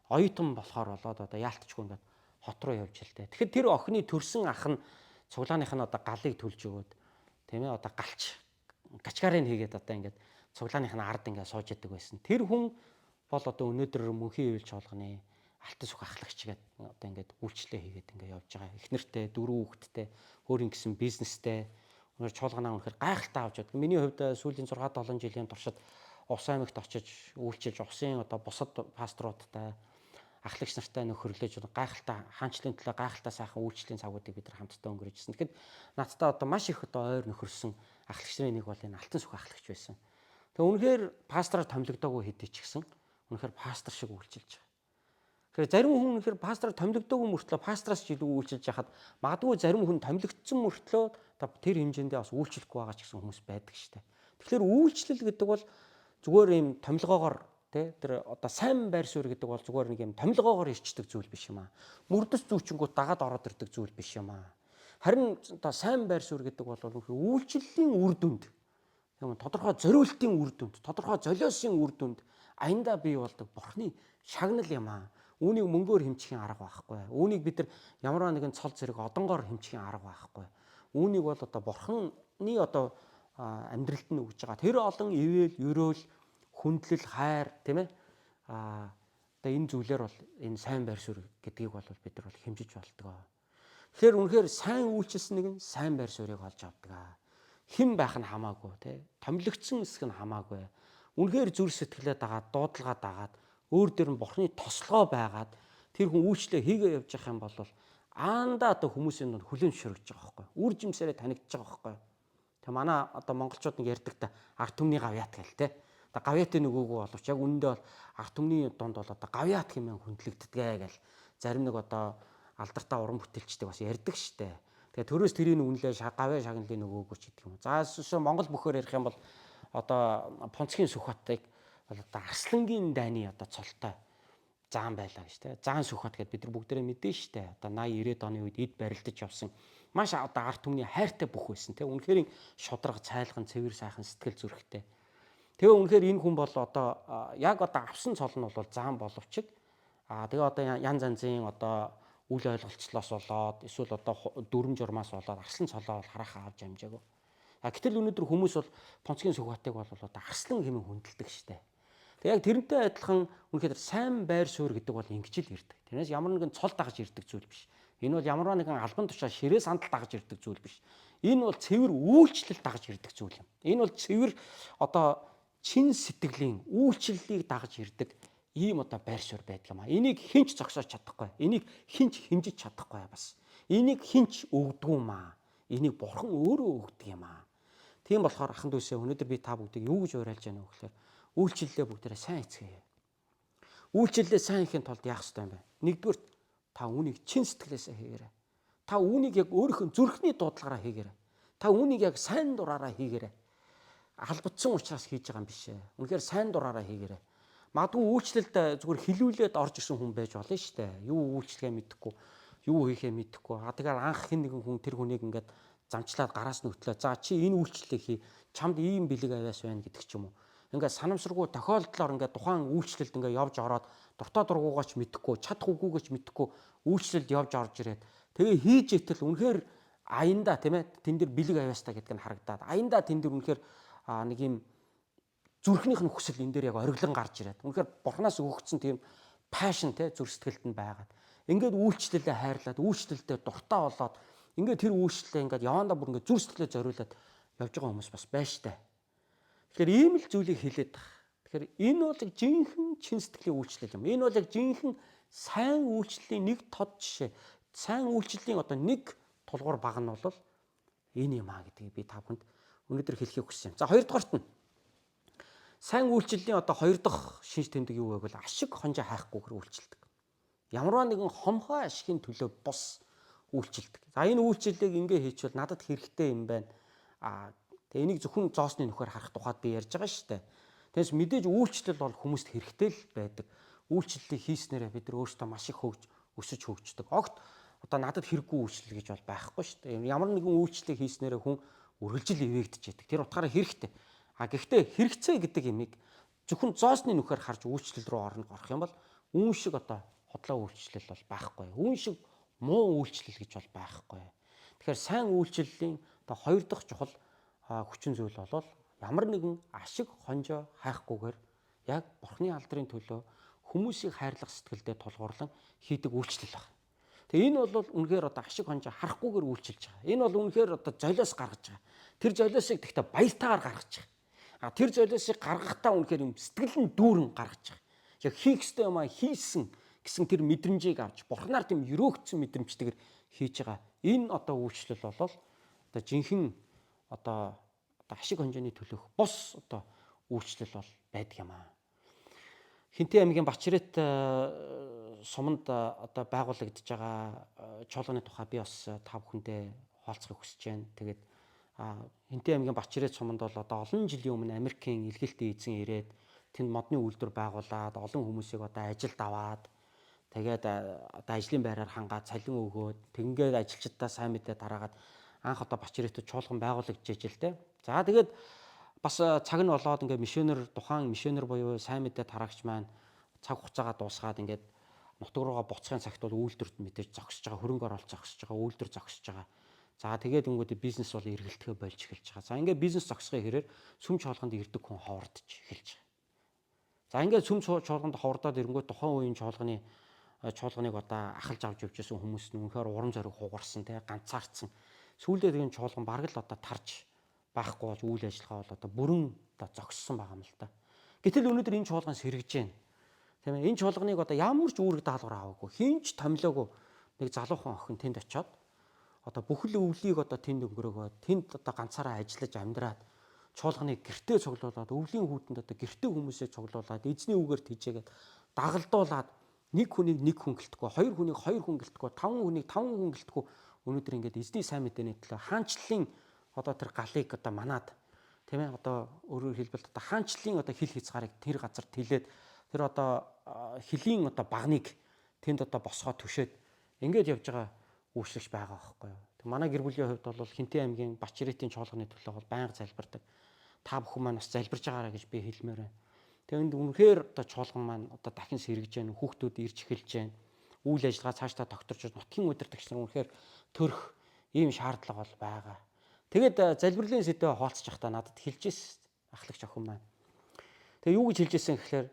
оюутан болохоор болоод одоо яалтчгүй ингээд хот руу явж л дээ. Тэгэхээр тэр охины төрсэн ах нь цуглааных нь одоо галыг төлж өгөөд, тийм ээ, одоо галч гачгарын хийгээд одоо ингээд цуглааных нь ард ингээд сууж идэг байсан. Тэр хүн бол одоо өнөөдөр мөнхийн ивэл чуулганы алтан сүх ахлагч гэдэг одоо ингээд үйлчлээ хийгээд ингээд явж байгаа. Эхнэртэй, дөрвөн хүүхэдтэй, өөр ингэсэн бизнестэй өнөр чуулганаа үнэхээр гайхалтай авч явдаг. Миний хувьд сүүлийн 6 7 жилийн туршид Ус аймагт очиж үйлчилж усын одоо бусад пасторуудтай, ахлагч нартай нөхөрлөж гайхалтай хаанчлалын төлөө гайхалтай сайхан үйлчлэлийн цагуудыг бид нар хамтдаа өнгөрөөжсэн. Тэгэхэд надтай одоо маш их одоо ойр нөхөрсөн ахлагч нарын нэг бол энэ алтан сүх ахлагч байсан. Тэгээ үнэхээр пастораар томилогдоогүй хэдий ч гэсэн үнэхээр пастор шиг үйлчилж байгаа. Тэгэхээр зарим хүн үнэхээр пастораар томилогдоогүй мөртлөө пастраас ч илүү үйлчилж яхад магадгүй зарим хүн томилогдсон мөртлөө тэр хэмжээндээ бас үйлчлэхгүй байгаа ч гэсэн хүмүүс байдаг штэ. Тэгэхээр үйлчлэл гэдэг бол зүгээр юм томилгоогоор тий тэр одоо сайн байр суурь гэдэг бол зүгээр нэг юм томилгоогоор ирчдэг зүйл биш юм аа. Мөрдөс зүүчингүүд дагаад ороод ирдэг зүйл биш юм аа. Харин одоо сайн байр суурь гэдэг бол үнэхээр үйлчлэлийн үр дүнд, тийм тодорхой зориултын үр дүнд, тодорхой золиосын үр дүнд аяндаа бий болдог бурхны шагнал юм аа. Үүнийг мөнгөөр хэмжихийн арга байхгүй. Үүнийг бид нар ямар нэгэн цол зэрэг одонгоор хэмжихийн арга байхгүй. Үүнийг бол одоо бурхны одоо амьдралд нь өгж байгаа. Тэр олон ивэл, ерөөл, хүндлэл, хайр, тийм ээ. Одоо энэ зүйлээр бол энэ сайн байр суурь гэдгийг бол бид нар бол хэмжиж болдгоо. Тэгэхээр үнэхээр сайн үйлчилсэн нэг нь сайн байр суурийг олж авдаг. Хэн байх нь хамаагүй, тий. Томилогдсон хэсэг нь хамаагүй. Үнэхээр зүр сэтгэлээ дагаад, дуудлага дагаад, өөр дээр нь бурхны тослогоо байгаад тэр хүн үйлчлээ хийгээ явж явах юм бол аандаа одоо хүмүүсийн дунд хүлээн зөвшөөрөж байгаа байхгүй. Үр жимсээрээ танигдж байгаа байхгүй. Тэг манай одоо монголчууд нэг ярьдаг та ард түмний гавьяат гэл те. Одоо гавьяатын нөгөөгөө боловч яг үнэндээ бол ард түмний дунд бол одоо гавьяат хэмээн хүндлэгддэг гэл зарим нэг одоо алдартай уран бүтээлчдэг бас ярьдаг штэ. Тэгээ төрөөс тэрийг үнэлээ гавьяа шагналын нөгөөгөө ч гэдэг юм. За эсвэл Монгол бөхөөр ярих юм бол одоо Пунцгийн Сүхбаатыг бол одоо Арслангийн дайны одоо цолтой заан байлаа гэж те. Заан Сүхбаат гэдээ бид нар бүгдээрээ мэдэн штэ. Одоо 80 90-ад оны үед эд барилдаж явсан маш одоо ард түмний хайртай бүх байсан те. Үнэхээр шудраг, цайлган, цэвэр сайхан сэтгэл зүрэхтэй. Тэгээ үнэхээр энэ хүн бол одоо яг одоо авсан цол нь бол заан боловч тэгээ одоо янз янзын одоо үл ойлголцлоос болоод эсвэл одоо дүрм журмаас болоод арслан цолоо бол хараахан авч амжаагүй. А гэтэл өнөөдөр хүмүүс бол Пунцгийн Сүхбаатыг бол одоо арслан хэмээн хүндэлдэг штэ. Тэг яг тэрнтэй адилхан үнэхээр сайн байр суурь гэдэг бол ингэж л ирдэг. Тэрнээс ямар нэгэн цол дагаж ирдэг зүйл биш. Энэ бол ямар нэгэн албан тушаал ширээ сандал дагаж ирдэг зүйл биш. Энэ бол цэвэр үйлчлэл дагаж ирдэг зүйл юм. Энэ бол цэвэр одоо чин сэтгэлийн үйлчлэлийг дагаж ирдэг ийм одоо байр суурь байдаг юм а. Энийг хинч зогсоож чадахгүй. Энийг хинч хэмжиж чадахгүй бас. Энийг хинч өгдөггүй юм аа. Энийг бурхан өөрөө өгдөг юм аа. Тийм болохоор ахан дүүсээ өнөөдөр би та бүгдийг юу гэж уриалж байна вэ гэхээр үйлчлэлээ бүгдээрээ сайн эцгээе. Үйлчлэлээ сайн хийхин тулд яах ёстой юм бэ? Нэгдүгээр та үүнийг чин сэтгэлээсээ хийгээрэй. Та үүнийг яг өөрийнхөө зүрхний дуудлагаараа хийгээрэй. Та үүнийг яг сайн дураараа хийгээрэй. Албадсан учраас хийж байгаа юм биш ээ. Үнэхээр сайн дураараа хийгээрэй. Магадгүй үйлчлэлд зүгээр хилүүлээд орж ирсэн хүн байж болно шүү дээ. Юу үйлчлэгээ мэдэхгүй, юу хийхээ мэдэхгүй. А тэгэхээр анх хэн нэгэн хүн тэр хүнийг ингээд замчлаад гараас нөтлөө. За чи энэ үйлчлэлээ хий. Чамд ийм бэлэг авяас байна гэдэг ч юм уу. Ингээд санамсаргүй тохиолдлоор ингээд тухайн үйлчлэлд ингээд явж ороод дуртай дургуугаач мэдэхгүй, чадах үгүйгээч мэдэхгүй үйлчлэлд явж орж ирээд тэгээ хийж итэл үнэхээр аяндаа тийм ээ тэн дээр бэлэг авяастай гэдг нь харагдаад аяндаа тэн дээр үнэхээр нэг юм зүрхнийх нь хүсэл энэ дээр яг ориглон гарч ирээд үнэхээр бурхнаас өгөгдсөн тийм пашн те зүрх сэтгэлд нь байгаад ингээд үйлчлэлээ хайрлаад үйлчлэлдээ дуртай болоод ингээд тэр үйлчлэлээ ингээд явандаа бүр ингээд зүрх сэтгэлээ зориулаад явж байгаа хүмүүс бас байж штэ. Тэгэхээр ийм л зүйлийг хэлээд байгаа. Тэгэхээр энэ бол жинхэнэ чин сэтгэлийн үйлчлэл юм. Энэ бол яг жинхэнэ сайн үйлчлэлийн нэг тод жишээ. Сайн үйлчлэлийн одоо нэг тулгуур баг нь бол энэ юм а гэдгийг би та бүхэнд өнөөдөр хэлхийг хүссэн юм. За хоёрдугаарт нь сайн үйлчлэлийн одоо хоёр дахь шинж тэмдэг юу вэ гэвэл ашиг хонжоо хайхгүйгээр үйлчилдэг. Ямар нэгэн хомхой ашигын төлөө бус үйлчилдэг. За энэ үйлчлэлийг ингээ хийчихвэл надад хэрэгтэй юм байна. Тэгээ энийг зөвхөн зоосны нөхөр харах тухайд би ярьж байгаа шүү дээ. Тэгээс мэдээж үйлчлэл бол хүмүүст хэрэгтэй л байдаг. Үйлчлэлийг хийснээрээ бид нар өөрсдөө маш их хөгж өсөж хөгждөг. Огт одоо надад хэрэггүй үйлчлэл гэж бол байхгүй шүү дээ. Ямар нэгэн үйлчлэлийг хийснээрээ хүн үргэлжил ивэгдэж яадаг. Тэр утгаараа хэрэгтэй. А гэхдээ хэрэгцээ гэдэг имийг зөвхөн зоосны нүхээр харж үйлчлэл рүү орно орох юм бол үүн шиг одоо хотлоо үйлчлэл бол байхгүй. Үүн шиг муу үйлчлэл гэж бол байхгүй. Тэгэхээр сайн үйлчлэлийн одоо хоёр дахь чухал хүчин зүйл бол ямар нэгэн ашиг хонжоо хайхгүйгээр яг Бурхны алдрын төлөө хүмүүсийг хайрлах сэтгэлдээ тулгуурлан хийдэг үйлчлэл байна. Тэгээ энэ бол үнэхээр одоо ашиг хонжоо харахгүйгээр үйлчилж байгаа. Энэ бол үнэхээр одоо золиос гаргаж байгаа. Тэр золиосыг тэгтээ баяртайгаар гаргаж байгаа. А тэр золиосыг гаргахтаа үнэхээр юм сэтгэл нь дүүрэн гаргаж байгаа. Яг хийх ёстой юм а хийсэн гэсэн тэр мэдрэмжийг авч бурхнаар тийм өрөөгдсөн мэдрэмжтэйгээр хийж байгаа. Энэ одоо үйлчлэл бол одоо жинхэнэ одоо ашиг хонжооны төлөөх бус одоо үйлчлэл бол байдаг юм аа. Хинтээ аймгийн Бачрэт суманд одоо байгуулагдж байгаа чуулганы тухай би бас та бүхэндээ хуваалцахыг хүсэж байна. Тэгээд Хинтээ аймгийн Бачрэт суманд бол одоо олон жилийн өмнө Америкийн илгээлтийн эзэн ирээд тэнд модны үйлдвэр байгуулад олон хүмүүсийг одоо ажилд аваад тэгээд одоо ажлын байраар хангаад цалин өгөөд тэгингээд ажилчдаа сайн мэдээ тараагаад анх одоо Бачрэт чуулган байгуулагдж ижил тэ. За тэгээд бас цаг нь болоод ингээд мишонер тухайн мишонер буюу сайн мэдээ тараагч маань цаг хугацаагаа дуусгаад ингээд нутаг руугаа буцахын цагт бол үйлдвэрт мэдээж зогсож байгаа, хөрөнгө оруулалт зогсож байгаа, үйлдвэр зогсож байгаа. За тэгээд өнгөд бизнес бол эргэлтэхэ болж эхэлж байгаа. За ингээд бизнес зогсохын хэрээр сүм чуулганд ирдэг хүн ховордож эхэлж байгаа. За ингээд сүм чуулганд ховордоод ирэнгүүт тухайн үеийн чуулганыг одоо ахалж авч явж исэн хүмүүс нь үнэхээр урам зориг хугарсан, тэ ганцаардсан. Сүүлдээ тэгэн чуулган бараг л одоо тарж байхгүй болж үйл ажиллагаа бол одоо бүрэн одоо зогссон байгаа юм л та. Гэтэл өнөөдөр энэ чуулган сэргэж байна. Тийм ээ. Энэ чуулганыг одоо ямар ч үүрэг даалгавар аваагүй, хэн ч томилоогүй нэг залуухан охин тэнд очиод одоо бүхэл өвлийг одоо тэнд өнгөрөөгөө тэнд одоо ганцаараа ажиллаж амьдраад чуулганыг гэртээ цуглуулад өвлийн хүүтэнд одоо гэртээ хүмүүсээ цуглуулад эзний үгээр тэжээгээд дагалдуулаад нэг хүнийг нэг хүн гэлтэхгүй, хоёр хүнийг хоёр хүн гэлтэхгүй, таван хүнийг таван хүн гэлтэхгүй өнөөдөр ингээд эзний сайн мэдээний төлөө хаанчлалын одоо тэр галыг одоо манаад тийм ээ одоо өөрөөр хэлбэл одоо хаанчлалын одоо хил хязгаарыг тэр газар тэлээд тэр одоо хөлийн одоо багныг тэнд одоо босгоо түшээд ингээд явж байгаа үйлчлэгч байгаа байхгүй юу. Тэг манай гэр бүлийн хувьд бол Хинтээ аймгийн Бачрэтийн чуулганы төлөө бол байнга залбирдаг. Та бүхэн маань бас залбирж байгаарай гэж би хэлмээр байна. Тэг энд үнэхээр одоо чуулган маань одоо дахин сэргэж байна, хүүхдүүд ирж эхэлж байна. Үйл ажиллагаа цаашдаа тогтворч нутгийн удирдагч нар үнэхээр төрөх ийм шаардлага бол байгаа. Тэгээд залбирлын сэдвээ хоолцож байхдаа надад хэлж ирсэн ахлагч охин маань. Тэгээ юу гэж хэлж ирсэн гэхээр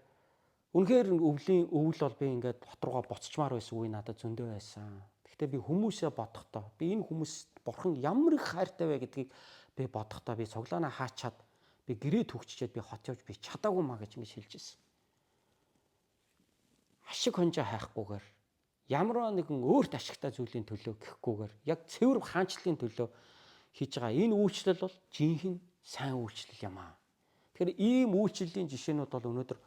үнэхээр өвлийн өвөл бол би ингээд хот руугаа буцчмаар байсан үе надад зөндөө байсан. Гэхдээ би хүмүүсээ бодохдоо би энэ хүмүүс бурхан ямар их хайртай вэ гэдгийг би бодохдоо би цуглаанаа хаачаад би гэрээ түгччихэд би хот явж би чадаагүй маа гэж ингэж хэлж ирсэн. Ашиг хонжоо хайхгүйгээр ямар нэгэн өөрт ашигтай зүйлийн төлөө гэхгүйгээр яг цэвэр хаанчлалын төлөө хийж байгаа энэ үйлчлэл бол жинхэнэ сайн үйлчлэл юм аа. Тэгэхээр ийм үйлчлэлийн жишээнүүд бол өнөөдөр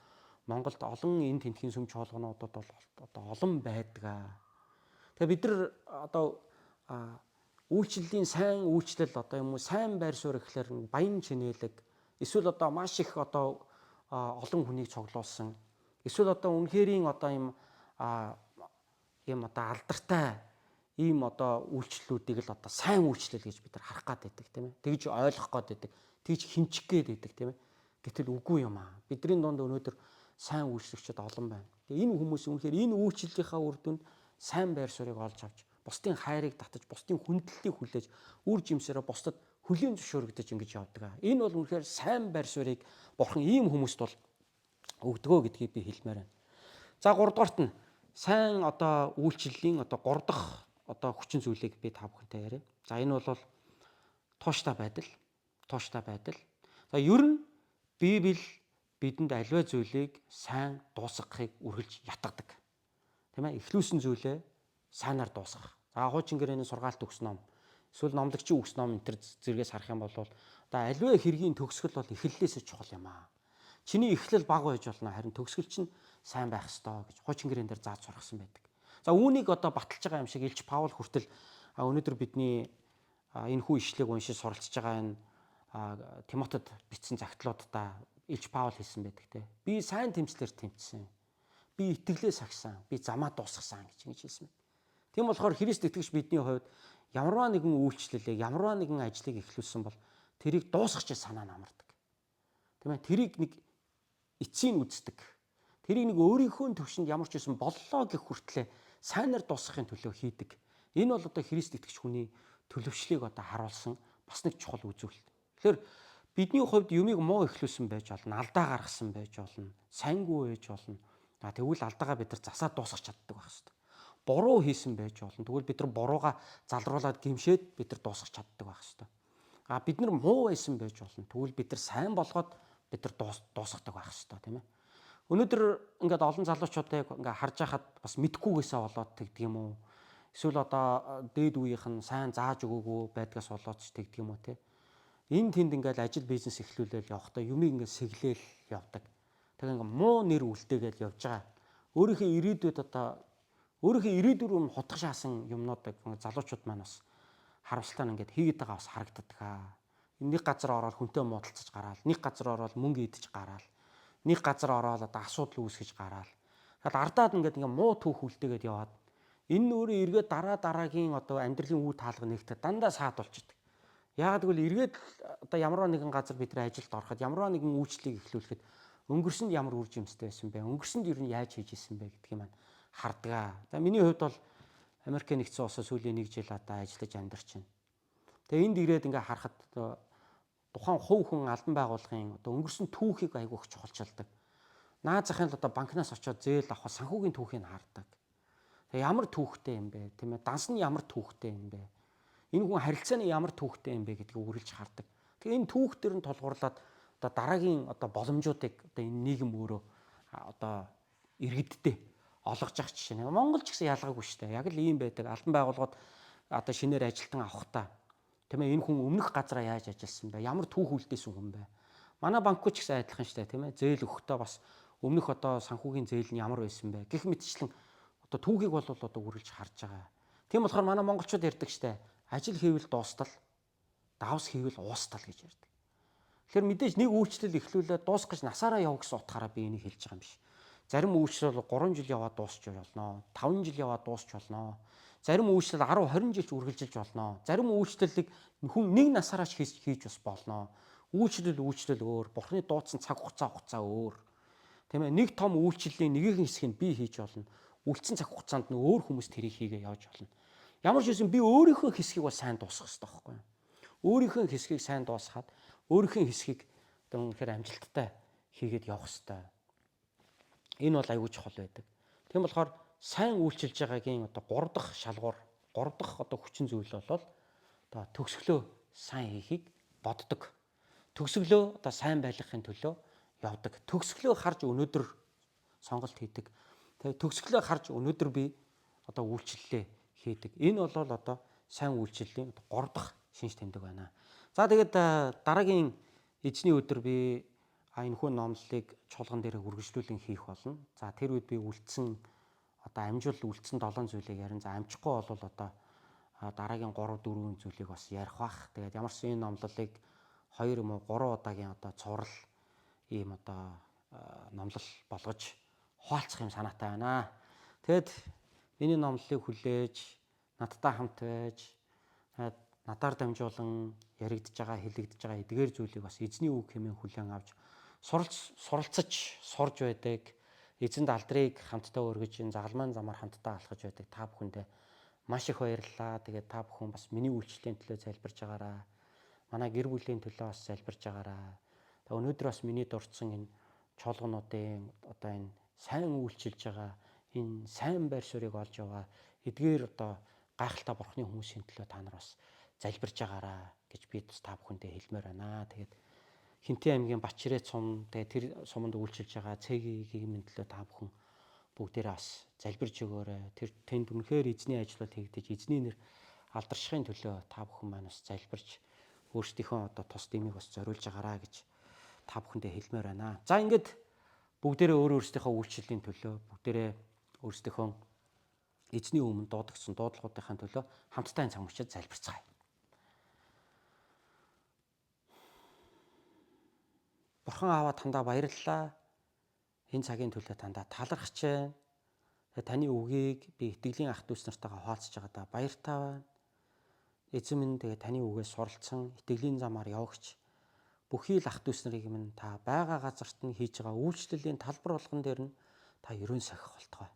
Монголд олон энэ тентхийн сүм чуулгануудад бол одоо олон байдаг. Тэгэхээр бид нар одоо үйлчлэлийн сайн үйлчлэл одоо юм уу сайн байр суурь гэхлээр баян чинээлэг эсвэл одоо маш их одоо олон хүнийг цуглуулсан эсвэл одоо үнэхэрийн одоо юм юм одоо алдартай ийм одоо үйлчлэлүүдийг л одоо сайн үйлчлэл гэж бид нар харах гад байдаг тийм ээ. Тэгж ойлгох гад байдаг. Тэгж хэмжих гээд байдаг тийм ээ. Гэтэл үгүй юм аа. Бидний дунд өнөөдөр сайн үйлчлэгчид олон байна. Тэгээ энэ хүмүүс үнэхээр энэ үйлчлэлийнхаа үр дүнд сайн байр суурийг олж авч бусдын хайрыг татаж, бусдын хүндлэлийг хүлээж, үр жимсээрээ бусдад хүлийн зөвшөөрөгдөж ингэж явдаг. Энэ бол үнэхээр сайн байр суурийг бурхан ийм хүмүүст бол өгдөгөө гэдгийг би хэлмээр байна. За гуравдугаарт нь сайн одоо үйлчлэлийн одоо гурав дахь одоо хүчин зүйлийг би та бүхэнтэй яриа. За энэ бол тууштай байдал, тууштай байдал. За ер нь Библи бидэнд аливаа зүйлийг сайн дуусгахыг үргэлж ятгадаг. Тийм ээ? Эхлүүлсэн зүйлээ сайнаар дуусгах. За хуучин гэрээний сургаалт өгс ном, эсвэл номлогчийн үгс ном энэ төр зэргээс харах юм бол одоо аливаа хэргийн төгсгөл бол эхлэлээсээ чухал юм аа. Чиний эхлэл бага байж болно, харин төгсгөл чинь сайн байх ёстой гэж хуучин гэрээн дээр зааж сургасан байдаг. За үүнийг одоо баталж байгаа юм шиг Илч Паул хүртэл өнөөдөр бидний энэ хүү ишлэгийг уншиж суралцж байгаа энэ Тимотед бичсэн загтлуудаа Илч Паул хэлсэн байдаг те. Би сайн тэмцлэр тэмцсэн. Би итгэлээ сахисан. Би замаа дуусгасан гэж ингэж хэлсэн байна. Тийм болохоор Христ итгэгч бидний хувьд ямарваа нэгэн үйлчлэлийг, ямарваа нэгэн ажлыг эхлүүлсэн бол тэрийг дуусгах гэж санаа нь амардаг. Тийм ээ, тэрийг нэг эцсийн үздэг. Тэрийг нэг өөрийнхөө төвшөнд ямар ч байсан боллоо гэх хүртлээ сайнаар дуусгахын төлөө хийдэг. Энэ бол одоо Христ итгэгч хүний төлөвшлийг одоо харуулсан бас нэг чухал үзүүлэлт. Тэгэхээр бидний хувьд юмыг муу эхлүүлсэн байж болно, алдаа гаргасан байж болно, сайнгүй байж болно. А тэгвэл алдаагаа бид нар засаад дуусгах чаддаг байх хэрэгтэй. Буруу хийсэн байж болно. Тэгвэл бид нар бурууга залруулад гимшээд бид нар дуусгах чаддаг байх хэрэгтэй. А бид нар муу байсан байж болно. Тэгвэл бид нар сайн болгоод бид нар дуусгадаг байх хэрэгтэй, тийм ээ. Өнөөдөр ингээд олон залуучуудыг ингээд харж байхад бас мэдхгүйгээсээ болоод тэгдэг юм уу? Эсвэл одоо дээд үеийнх нь сайн зааж өгөөгүй байдгаас болоод ч тэгдэг юм уу, те. Энэ тэнд ингээд ажил бизнес эхлүүлээл явахдаа юмыг ингээд сэглээл явдаг. Тэгээ ингээд муу нэр үлдээгээл явж байгаа. Өөрийнхөө ирээдүйд одоо өөрийнхөө ирээдүйн рүү хутга шаасан юмнуудыг залуучууд маань бас харамсалтай нь ингээд хийгээд байгаа бас харагддаг. Нэг газар ороод хүнтэй муудалцаж гараал, нэг газар ороод мөнгө идэж гараал, нэг газар ороод одоо асуудал үүсгэж гараал. Тэгэл ардаад ингээд муу түүх үлдээгээд яваад энэ нь өөрөө эргээд дараа дараагийн одоо амьдралын үр таалга нэгтээ дандаа саад болчихдог. Яагаад гэвэл эргээд одоо ямарваа нэгэн газар бид нар ажилд ороход, ямарваа нэгэн үйлчлэгийг эхлүүлэхэд өнгөрсөнд ямар үр жимстэй байсан бэ? Өнгөрсөнд ер нь яаж хийж исэн бэ гэдгийг маань хардгаа. За миний хувьд бол Америкийн нэгдсэн улсаас сүүлийн нэг жил одоо ажиллаж амьдарч байна. Тэгээ энд ирээд ингээ харахад одоо тухайн хувь хүн албан байгууллагын одоо өнгөрсөн түүхийг айгүйх чухалчилдаг. Наа захын л одоо банкнаас очиод зээл авах санхүүгийн түүхийг хардаг. Тэгээ ямар түүхтэй юм бэ? Тийм ээ, данс нь ямар түүхтэй юм бэ? Энэ хүн харилцаа нь ямар түүхтэй юм бэ гэдгийг үргэлж хардаг. Тэгээ энэ түүх төр нь тулгуурлаад одоо дараагийн одоо боломжуудыг одоо энэ нийгэм өөрөө одоо иргэдтэй олгож явах жишээ. Монгол ч гэсэн ялгаагүй шүү дээ. Яг л ийм байдаг. Албан байгууллагууд одоо шинээр ажилтан авахдаа тийм ээ, энэ хүн өмнөх газараа яаж ажилласан бэ? Ямар түүх үлдээсэн хүн бэ? Манай банкуд ч гэсэн адилхан шүү дээ, тийм ээ. Зээл өгөхдөө бас өмнөх одоо санхүүгийн зээл нь ямар байсан бэ? Гэх мэтчлэн одоо түүхийг бол одоо үргэлж харж байгаа. Тийм болохоор манай монголчууд ярьдаг шүү дээ. Ажил хийвэл дуустал, давс хийвэл уустал гэж ярьдаг. Тэгэхээр мэдээж нэг үйлчлэл эхлүүлээд дуусгах гэж насаараа явах гэсэн утгаараа би энийг хэлж байгаа юм биш. Зарим үйлчлэл 3 жил яваад дуусч болно. 5 жил яваад дуусч болно. Зарим үйлчлэл 10 20 жил ч үргэлжилж болно. Зарим үйлчлэлийг хүн нэг насаараа ч хийж бас болно. Үйлчлэл өөр, Бурхны дуудсан цаг хугацаа өөр. Тийм ээ, нэг том үйлчлэлийн нэгэн хэсгийг би хийж болно. Үлдсэн цаг хугацаанд нь өөр хүмүүс тэрийг хийгээ явж болно. Ямар ч байсан би өөрийнхөө хэсгийг бол сайн дуусгах хэрэгтэй байхгүй юу? Өөрийнхөө хэсгийг сайн дуусгаад, өөрийнхөө хэсгийг одоо үнэхээр амжилттай хийгээд явах хэрэгтэй. Энэ бол аюул чухал байдаг. Тийм болохоор сайн үйлчилж байгаагийн одоо 3 дахь шалгуур, 3 дахь одоо хүчин зүйл бол одоо төгсгөлөө сайн хийхийг боддог. Төгсгөлөө одоо сайн байлгахын төлөө явдаг. Төгсгөлөө харж өнөөдөр сонголт хийдэг. Тэгээ төгсгөлөө харж өнөөдөр би одоо үйлчлэлээ хийдэг. Энэ бол одоо сайн үйлчлэлийн 3 дахь шинж тэмдэг байна. За тэгээд дараагийн эзний өдөр би энэ хүү номлолыг чуулган дээр үргэлжлүүлэн хийх болно. За тэр үед би үлдсэн одоо амжуул үлдсэн 7 зүйлийг ярин. За амжихгүй бол одоо дараагийн 3 4 зүйлийг бас ярих бах. Тэгээд ямар ч энэ номлолыг 2 юм уу 3 удаагийн одоо цуврал ийм одоо номлол болгож хуваалцах юм санаатай байна. Тэгэд миний номлолыг хүлээж надтай хамт байж надаар дамжуулан яригдж байгаа, хэлэгдэж байгаа эдгээр зүйлийг бас эзний үг хэмээн хүлээн авч суралцаж сурж байдаг. Эзэнд алдрыг хамтдаа өргөж, энэ загалмайн замаар хамтдаа алхаж байдаг та бүхэндээ маш их баярлалаа. Тэгээд та бүхэн бас миний үйлчлэлийн төлөө залбирж байгаараа. Манай гэр бүлийн төлөө бас залбирж байгаараа. Тэгээд өнөөдөр бас миний дурдсан энэ чуулгануудын одоо энэ сайн үйлчилж байгаа, энэ сайн байр суурийг олж яваа эдгээр одоо гайхалтай бурхны хүмүүсийн төлөө та нар бас залбирж байгаараа гэж би бас та бүхэндээ хэлмээр байна. Тэгээд Хинтээ аймгийн Батчирээ сум, тэгээд тэр суманд үйлчилж байгаа цэгийн төлөө та бүхэн бүгдээрээ бас залбирж өгөөрэй. Тэр тэнд үнэхээр эзний ажлууд хийгдэж, эзний нэр алдаршихын төлөө та бүхэн маань бас залбирч өөрсдийнхөө одоо тус дэмийг бас зориулж байгаараа гэж та бүхэндээ хэлмээр байна. За ингээд бүгдээрээ өөр өөрсдийнхөө үйлчлэлийн төлөө, бүгдээрээ өөрсдийнхөө эзний өмнө дуудагдсан дуудлагуудынхаа төлөө хамтдаа энэ цаг мөчид залбирцгаая. Бурхан ааваа, тандаа баярлалаа. Энэ цагийн төлөө тандаа талархаж байна. Тэгээ таны үгийг би итгэлийн ах дүүс нартайгаа хуваалцаж байгаадаа баяртай байна. Эзэн минь, тэгээ таны үгээс суралцсан итгэлийн замаар явагч бүхий л ах дүүс нарыг минь та байгаа газарт нь хийж байгаа үйлчлэлийн талбар болгон дээр нь та ерөөн сахих болтугай.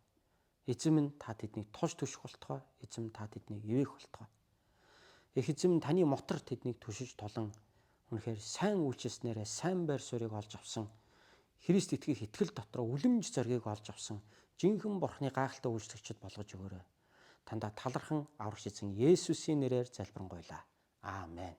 Эзэн минь, та тэднийг тулж түших болтугай. Эзэн, та тэднийг ивээх болтугай. Их эзэн, таны мотор тэднийг түшиж тулан үнэхээр сайн үйлчилснээрээ сайн байр суурийг олж авсан, Христ итгэх итгэл дотор үлэмж зоригийг олж авсан жинхэнэ Бурхны гайхалтай үйлчлэгчид болгож өгөөрэй. Таньда талархан аврагч эзэн Есүсийн нэрээр залбирanгуйлаа. Аамен.